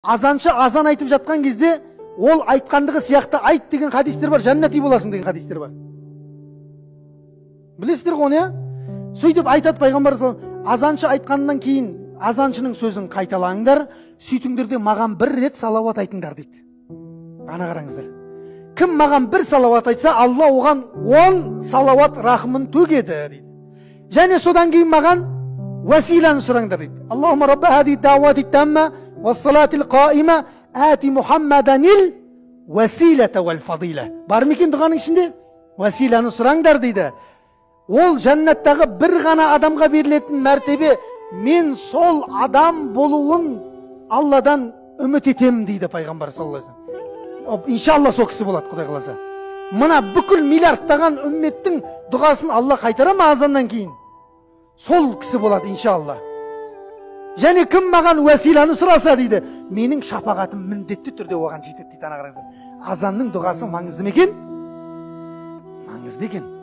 Азаншы азан айтып жатқан кезде ол айтқандығы сияқты айт деген хадистер бар, жәннати боласың деген хадистер бар. Білесіздер ғой оны, иә? Сөйтіп айтады пайғамбар, азаншы айтқаннан кейін азаншының сөзін қайталаңдар, сөйтіңдер де маған бір рет салауат айтыңдар дейді. Ана қараңыздар. Кім маған бір салауат айтса, Алла оған 10 салауат рахымын төгеді дейді. Және содан кейін маған уәсиланы сұраңдар дейді. Аллахумма рабба хади дауати тамма уассалатил қаима ати Мухаммаданил уәсилата уәл фадила. Бар ма екен дұғаның ішінде? Уәсиланы сұраңдар дейді. Ол жәннаттағы бір ғана адамға берілетін мәртебе, мен сол адам болуын Алладан үміт етемін дейді пайғамбар саллаллаху алейхи вассалам. Иншалла сол кісі болады, Құдай қаласа. Мына бүкіл миллиардтаған үмметтің дұғасын Алла қайтара ма азаннан кейін? Сол кісі болады иншалла. Және кім маған уәсиланы сұраса дейді, менің шапағатым міндетті түрде оған жетеді дейді. Ана қараңыздар. Азанның дұғасы маңызды ма екен? Маңызды екен.